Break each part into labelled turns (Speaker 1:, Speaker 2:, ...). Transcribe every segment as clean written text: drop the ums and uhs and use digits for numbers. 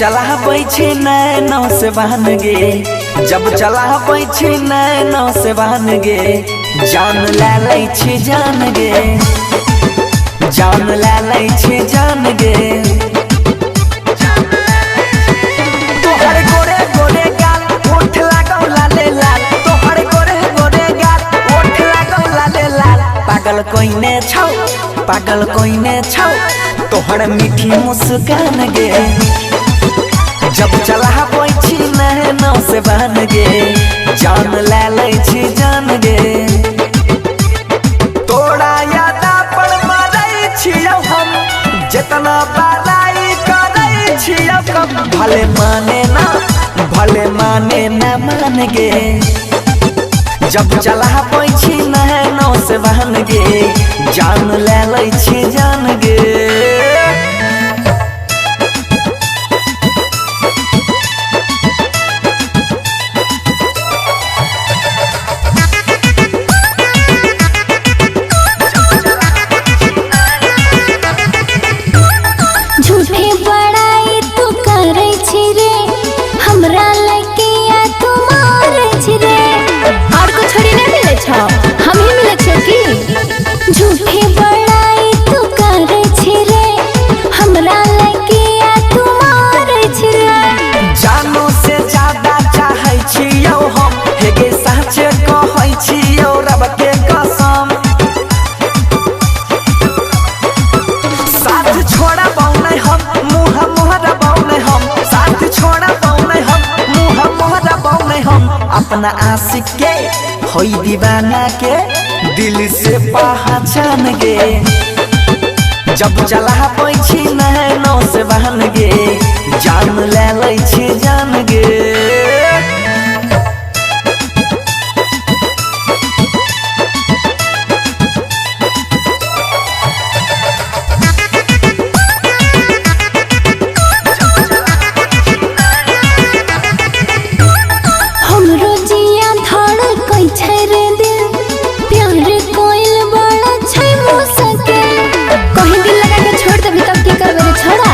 Speaker 1: चलाबै छी नैनो से बहन गे, जब चलाबै छी नैनो से बहन गे, जान ले लै छी जान गे, जान ले लै छी जान गे। तोहर गोरे गोरे गाल ओठ लागौ लाले लाल, तोहर गोरे गोरे गाल ओठ लागौ लाले लाल। पागल कोइने छौ, पागल कोइने छौ, तोहर मीठी मुस्कान गे। जब चलाबै छी नैनो से बहन गे, जान ले लै छी जान गे। तोरा यादा पर मरै छियौ हम, जितना बड़ाई करै छियौ कम। भले माने ना, भले माने ना मान गे, जब चलाबै छी नैनो से बहन गे, जान ले लै छी जान गे।
Speaker 2: झूठे बड़ाई तू करे छी रे, हमरा लगिया तू मारे छी रे। और को छोड़ी नहीं मिले छौ, हम ही मिले छौ की? झूठे बड़ाई तू करे छी रे, हमरा लगिया तू मारे छी रे।
Speaker 1: जानो से ज्यादा चाहै छियौ हम, हेगे साँचे कहै छियौ रब के कसम। साथ छोड़बौ नै हम, मुँह मोहरबौ नै हम, साथ छोड़बौ नै हम, मुँह मोहरबौ नै हम। अपना आशिक के होई दीवाना के दिल से पहचान गे। जब चलाबै छी नैनो से बहन गे, जान ले लै छी जान गे।
Speaker 2: हमरो जिया धड़कै छै रे दिल, प्यार कोइल बड़ा छै मुश्किल। कहीं दिल लगा के छोड़ देबी तब की करबे रे छोड़ा?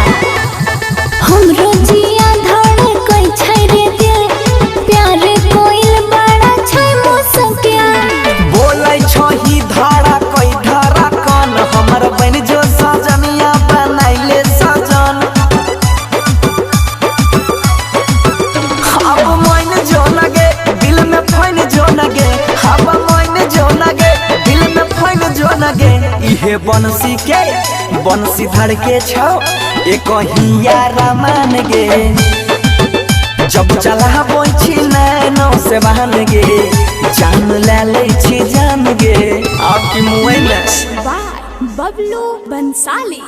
Speaker 2: हमरो जिया धड़कै छै रे दिल, प्यार कोइल बड़ा छै मुश्किल।
Speaker 1: बोलै छही धारा कोई धारा कन, हमर बन जो सजनिया बनाइले सजन। अब मोइन जो नगे दिल में फैन जो नगे, अब मोइन जो नगे दिल में फैन जो नगे। इहे बंसी के बंसी धर के छौ एक हिया रमान गे। जब चलाबै छी नैनो से बहन गे, जान ले लै छी जान गे। आपकी मुँह
Speaker 3: बाय बबलू बंसाली।